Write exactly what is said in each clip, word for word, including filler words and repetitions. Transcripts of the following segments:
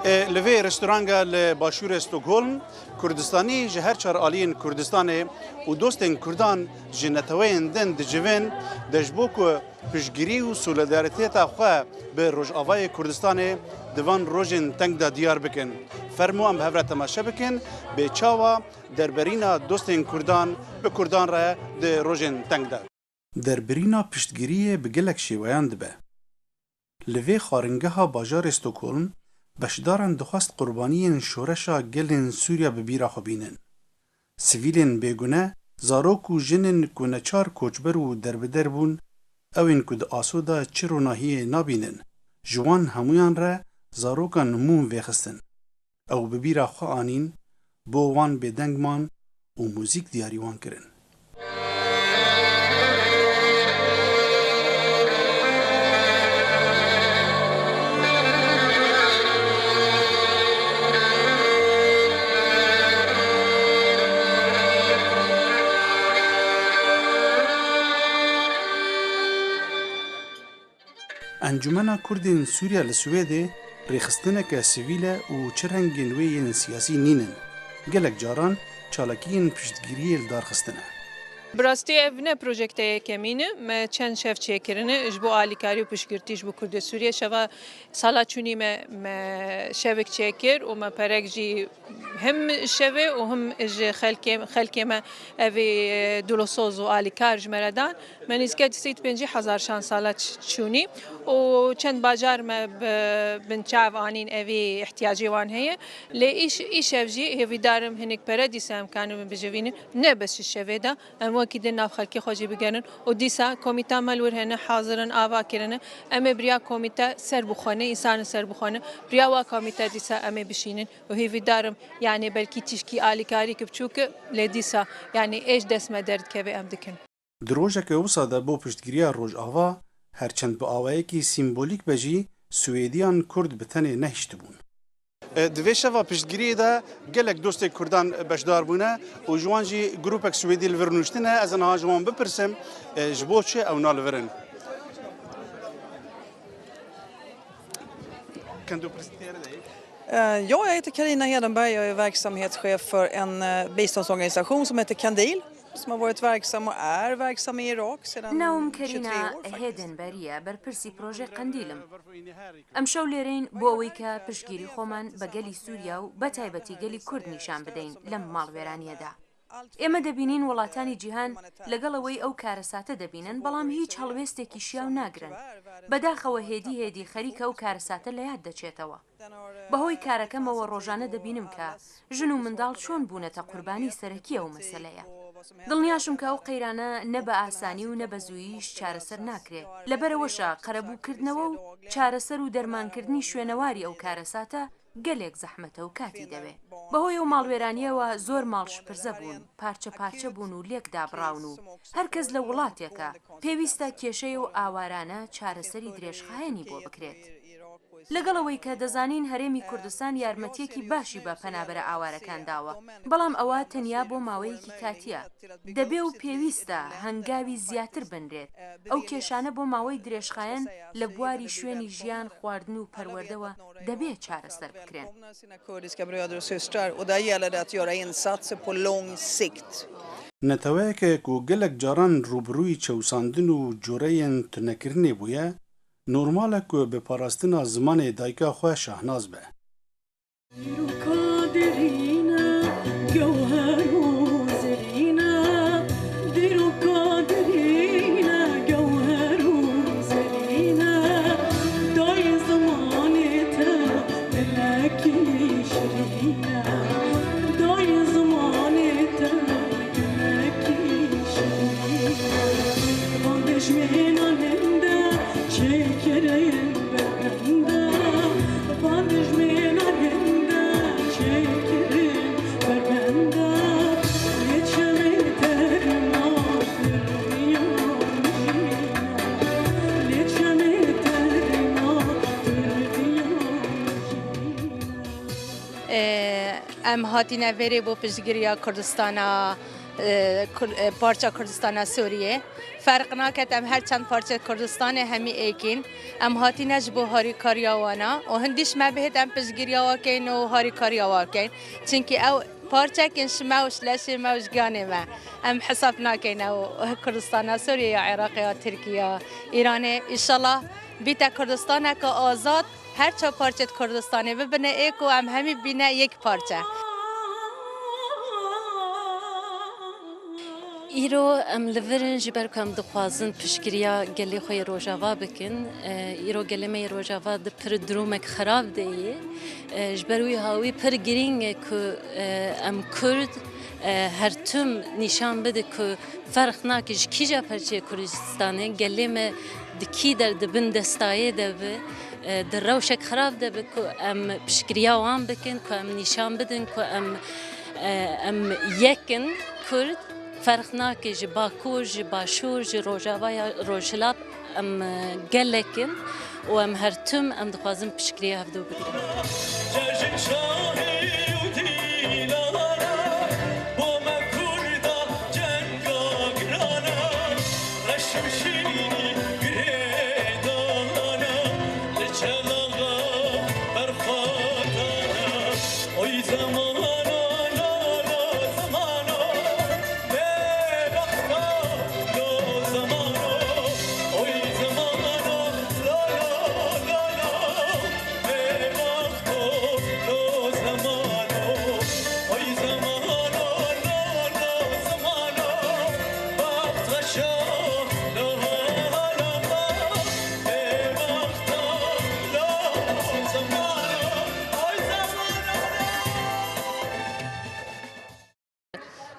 E, li vê restoranga li başûrê Stockholm, Kurdistanî ji her çar aliyên Kurdistanê û dostên Kurdan ji neteweyên din dicivin, de ji bo ku piştgirî û solidariteta xwe bi Rojavayê Kurdistanê di van rojên teng de diyar bikin. Fermo em bi hev re temaşe bikin, bê çawa derberîna dostên Kurdan bi Kurdan re di rojên teng de. Derbirîna piştgiriyê bi gelek şêweyan dibe. Li vê xwaringeha bajarê Stockholm, beşdaran dixwest qurbaniyên şoreşa gelên Sûriya bi bîra xwe bînin. Sivîlên bêgune, zarok û jinên ku neçar koçber û derbeder bûn, ewên ku di aso de çi ronahiyê nabînin, ji wan hemûyan re zarokan mûm vêxistin. Ew bi bîra xwe anîn, bo wan bêdeng man û muzîk diyarî wan kirin. Encûmena Kurdên Sûriya li Swêdê rêxistineke sivîl e û çi rengên wê yên siyasî nînin. Gelek caran çalakiyên piştgiriyê li dar xistine. Bi rastî ev ne projekte yekemîn e. Me çend şev çêkirine ji bo alîkarî û piştgirtî ji bo Kurdê Sûriyê. Şeva sala çûnî me, me şevek çêkir û me perek jî him şevê û him ji xelkê, xelkê me evê, e, dilosoz û alîkar ji me re dan. Me nîzke sî û pêncî hezar şan sala ç-, çûnî û çend bajar me bi binçav anîn evî ihtiyacê wan heye. Lê îş-, îşev jî hêvîdar im hinek pere dîsa em kanibin bijivînin. Ne bes ji şevê de, em wekî din nav xelkê xwe jî bigerin û dîsa komîta me li wir hene, hazir in, ava kirine. Em ê bi riya komîte ser bi xwe ne, însanên ser bi xwe ne, bi riya wa komîte dîsa em ê bişînin û hêvîdar im, yanî belkî tişkî alîkarî ki biçûk e, lê dîsa, yanî êş dest me derdikeve em dikin. Di rojeke wisa de bo piştgiriya Rojava, her çend bi awayekî sîmbolîk be jî, Swêdiyan Kurd bi tenê nehiştibûn. E, di vê şeva piştgiriyê de gelek dostê Kurdan beşdar bûne û ji wan jî grûpek Swêdî li vir nûştine. Ez ê niha ji wan bipirsim, e, ji bo çi ew na li vir in? Kan du presenterar dig? Eh, ja, jag heter Karina Hedenberg. Jag är verksamhetschef för en, eh, biståndsorganisation som heter Kandil, som har varit verksam och är verksam i Irak sedan ناوم کەرینا tjugotre år faktiskt. هێدنبەریە، بەرپرسی پرۆژەی قەندیلم. ئەمشەو لێرەین بۆ ئەوەی کە پشتگیری خۆمان بە گەلی سووریا و بە تایبەتی گەلی کورد نیشان بدەین لەم ماڵوێرانیەدا. ئێمە دەبینین وڵاتانی جیهان لەگەڵ ئەوەی ئەو کارەساتە دەبینن، بەڵام هیچ هەڵوێستێکی شیاو ناگرن. بەداخەوە هێدی هێدی خەریکە ئەو کارەساتە لە یاد دەچێتەوە. بەهۆی کارەکەمەوە ڕۆژانە دەبینم کە ژن و منداڵ چۆن بوونەتە قوربانی سەرەکی ئەو مەسەلەیە. دڵنیاشم کە ئەو قەیرانە نە بە ئاسانی و نە بە زووییش چارەسەر ناکرێت. لەبەرەوەشە قەرەبووکردنەوە و چارەسەر و دەرمانکردنی شوێنەواری ئەو کارەساتە گەلێک زەحمەتە و کاتی دەوێ. بەهۆی ئەو ماڵوێرانیەوە زۆر ماڵ شپرزە بوون، پارچە پارچە بوون و لێک دابڕاون و هەر کەس لە وڵاتێکە، پێویستە کێشەی ئەو ئاوارانە چارەسەری درێژخایەنی بۆ بکرێت. لەگەڵ ئەوەی کە دەزانین هەرێمی کوردستان یارمەتیەکی باشی بە پەنابەرە ئاوارەکان داوە، بەڵام ئەوە تەنیا بۆ ماوەیەکی کاتیە. دەبێ و پێویستە هەنگاوی زیاتر بنرێت. ئەو کێشانە بۆ ماوەی درێژخایەن لە بواری شوێنی ژیان، خواردن و پەروەردەوە دەبێ چارەسەر بکرێن. Sina kurdiska bröder och systrar, och där gäller det att göra insatser på lång sikt. Neteweyeke ku gelek caran rûbirûyî çewsandin û coreyên tunekirinê bûye, normal e ku bi parastina zimanê dayika xwe şahnaz be. Dîroka derîne gewher û zerîne, dîroka derîne gewher û zerîne, dayê zimanê te dilekî şirîne, dayê zimanê te dilekî şirîne. Van dijmênan hinde çêkirin berbenda, van dijmênan hinde çêkirin berbenda. Lê çemê te rima diviya jîne, lê çemê te rima diviya jîne. Em hatine verê bo piştgiriya Kurdistana e, Kur-, e, parça Kurdistana Sûriyê. Ferq naket, em her çend parçe Kurdistanê hemî êkîn. Em hatîne ji bo harîkariya wana û hindî ji me bihêt em piştgiriya wa keyn û harîkariya wa keyn. Çimkî ew parçekên ji me û ji leşê me û ji giyanê me. Em hesab nakeyn ew Kurdistana Sûriyê ya Iraqê ya Tirkî ya Îranê. Îşallah bîte Kurdistaneke azad, her çar parçê di Kurdistanê bibine êk û em hemî bîne yek parçe. Îro em li vir in, ji ber ku em dixwazin piştgiriya gelê xwe yê Rojava bikin. E, îro gelê me yê Rojava di pir durûmek xirab de ye. E, ji ber wî hawî pir girîng e ku, e, em Kurd, e, her tim nîşan bide ku ferq nake ji kîja parçeyê Kurdistanê, gelê me di kî der, di bin destayê de be, e, di rewşek xirab de be, ku em piştgiriya wan bikin, ku em nîşan bidin ku em, e, em yek in Kurd. Ferq nake ji Bakur, ji Başûr, ji Rojava ya Rojhilat, em, e, gelek in û em her tim em dixwazin piştgiriya hevdû bigirin. Cejn şahî û dîlana, bo me Kurda cenga giran e. Reş û şîrînî girêdana, li çelaxa berxwedana. Oy zemano, lo, lo, zemano, bêbexto, lo, zemano. Oy zemano, lo, lo, lo, lo, bêbexto, lo, zemano. Oy zemano, lo, lo, zemano, bext reşo, lo, lo, lo, bêbexto, lo, zemano. Oy zemano, lo.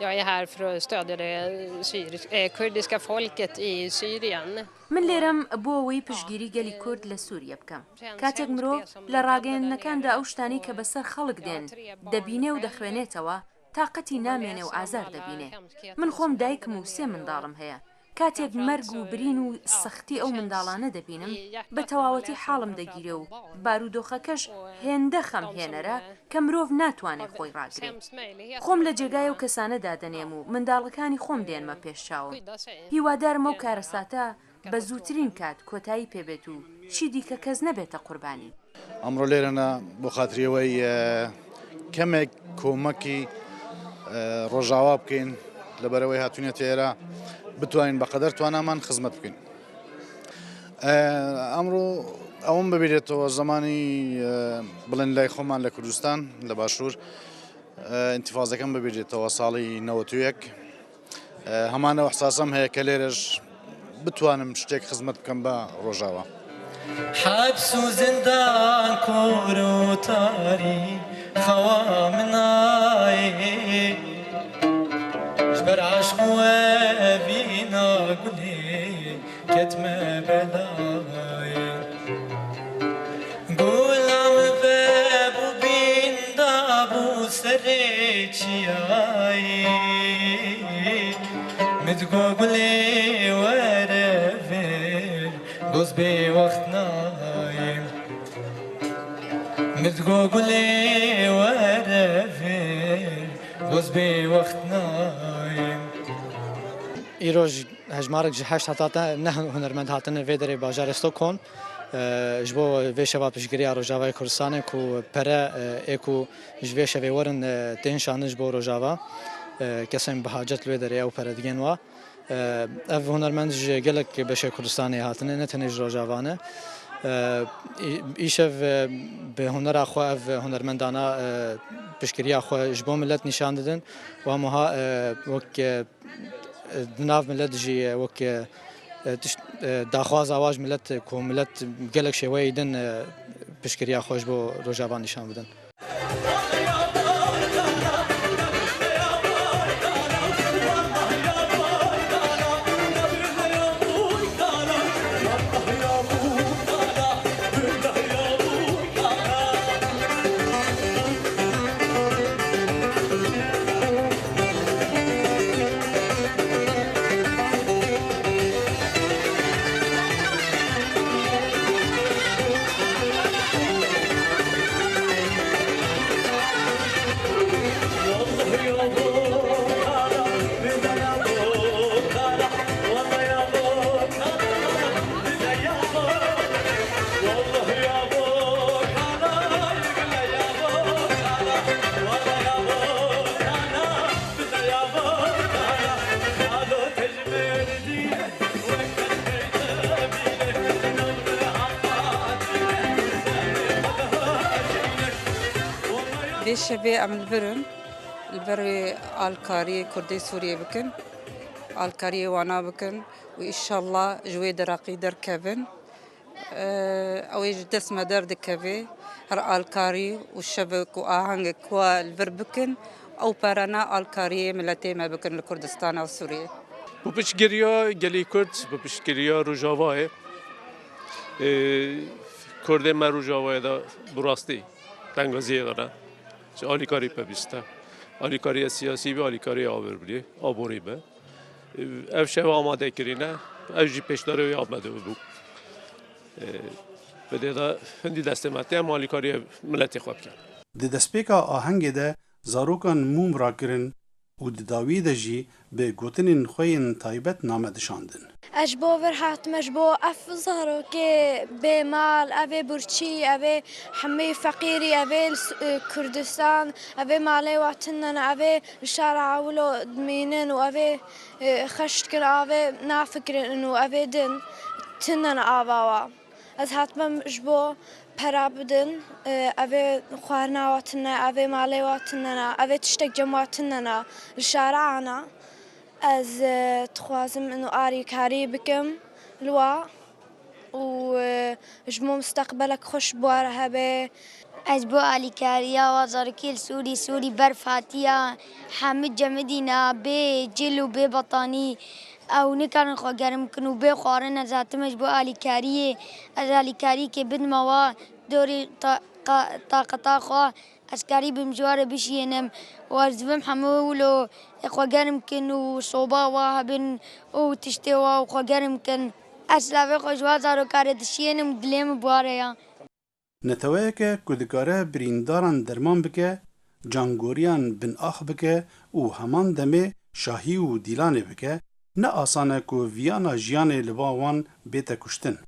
Jag är här för att stödja det syrisk-, eh, kurdiska folket i Syrien. من لێرەم بۆ ئەوەی پشتگیری گەلی کورد لە سووریە بکەم. کاتێک مرۆڤ لە ڕاگەیاندنەکاندا ئەو شتانەی کە بەسەر خەڵک دێن دەبینێ و دەخوێنێتەوە، تاقەتی نامێنێ و ئازار دەبینێ. من خۆم دایکم و سێ منداڵم هەیە. کاتێک مەرگ و برین و سەختی ئەو منداڵانە دەبینم، بە تەواوەتی حاڵم دەگیرێ و بارودۆخەکەش هێندە خەمهێنەرە کە مرۆڤ ناتوانێ خۆی ڕاگرێ. خۆم لە جێگای ئەو کەسانە دادەنێم و منداڵەکانی خۆم دێنمە پێش چاوم. هیوادارم ئەو کارەساتە بە زووترین کات کۆتایی پێبێت و چی دیکە کەس نەبێتە قوربانی. ئەمڕۆ لێرەنە بۆ خاتری ئەوەی، ئە، کەمێک کۆمەکی، ئە، ڕۆژاوا بکەین، لەبەرەوەی هاتوونەتە ئێرە بتوانین بە قەدەر توانامان خزمەت بکەین. ئە، ئەمڕۆ ئەوم ببیرێتەوە زمانی، ئە، بڵێن لای خۆمان لە کوردستان، لە باشوور، ئە، ئینتیفازەکەم ببیرێتەوە ساڵی نەوەد و یەک. ئە، هەمان ئەو ئەحساسەم هەیە کە لێرەش بتوانم شتێک خزمەت بکەم بە ڕۆژاوا. حەبس و زیندان کۆر و تاری خەوا منایێ. Ji ber aşq û evîna gulê ketme belayê. Gula min vebû bîn dabû serê çiyayê. Min digo gulê were vir, goz bê wext nayê. Min digo gulê were vir, goz bê wext nayê. Îroj Hejmarek ji heşt heta te ne hun-, hunermend hatine vê derê bajarê Stockholm, e, ji bo vê şeva piştgiriya Rojavayê Kurdistanê ku pere, e, ê ku ji vê şevê werin, e, tên şandin ji bo Rojava, e, kesên bi hacet li wê derê ew pere digên wa. E, ev hunermend ji gelek beşê Kurdistanê hatine, ne tenê ji Rojava ne. E, î-, îşev, e, bi hunera xwe ev hunermendana, e, piştgiriya xwe ji bo milet nîşan didin. Wa muha, e, wek, e, Di nav milet jî, e, wek, e, e, tişt, e, daxwaza wa ji milet, e, ku milet gelek şêweyî din, e, piştgiriya xwe ji bo Rojava nîşan bidin. Şevê em li vir in, li vir alkariyê Kurdê Sûriyê bikin, alkariyê wana bikin û îşallah ji wê deraqî derkevin. Ew ê ji dest me derdikeve, her alkarî û şevek û ahengek ku li vir bikin, ew perana alkariyê miletê me bikin li Kurdistana Sûriyê. Bi piştgiriya gelî Kurd, bi piştgiriya Rojavayê, e, Kurdê me Rojavayê de bi rastî tengaziyê de ne. Ji alîkarî pevîst e. Alîkariya siyasî be, alîkariya aborî, aborî be. Ev şev amade kirîne. Ev jî pêşdarê wê amade bû. Bi dê de hindî destê me tê em alîkariya miletê xwe bikin. Di destpêka ahengê de zarokan mûm rakirin û di dawiyê de jî bi gotinên xwe yên taybet name dişandin. Ez ji bo vir hatime, ji bo ev zarokê bê mal, ev ê burçî, ev ê hemî feqîrî, ev ê li S-, e, Kurdistan, ev ê malê wa tune ne, ev ê li şara Ewlo dimînin û ev ê, e, xeş dikin, avê nafikirin û ev ê din tune ne ava wa. Ez hatime ji bo pera bidin, e, ev ê xwarina wa tune, ev ê malê wa tune ne, ev ê tiştek cem wa tune ne, li şara ana. Ez, e, dixwazim ino arîkarî bikim li wa û, e, ji bo misteqbelek xweş bi wa re hebe. Ez bo alîkariya wa zarokê li Sûrî, Sûrî berf hatiya, hemî cemidîna bê cil û bê betanî, ew nikarin xwe germ kin û bê xwarin. Ez hatime ji bo alîkariyê, ez alîkariyekê bidime wa dorê ta-, qa-, taqeta xwe. Ez karîbim ji wa re bişiyênim û ez divim hemû wilo xwe germ kin û soba wa hebin û tiştê wa û xwe germ kin. Ez silavê xwe ji wa zaroka re dişiyênim û dilê min bi wa re ya. Neteweyeke ku dikare birîndaran derman bike, cangoriyan bin ax bike û heman demê şahî û dîlanê bike, ne asan e ku viyana jiyanê li ba wan bête kuştin.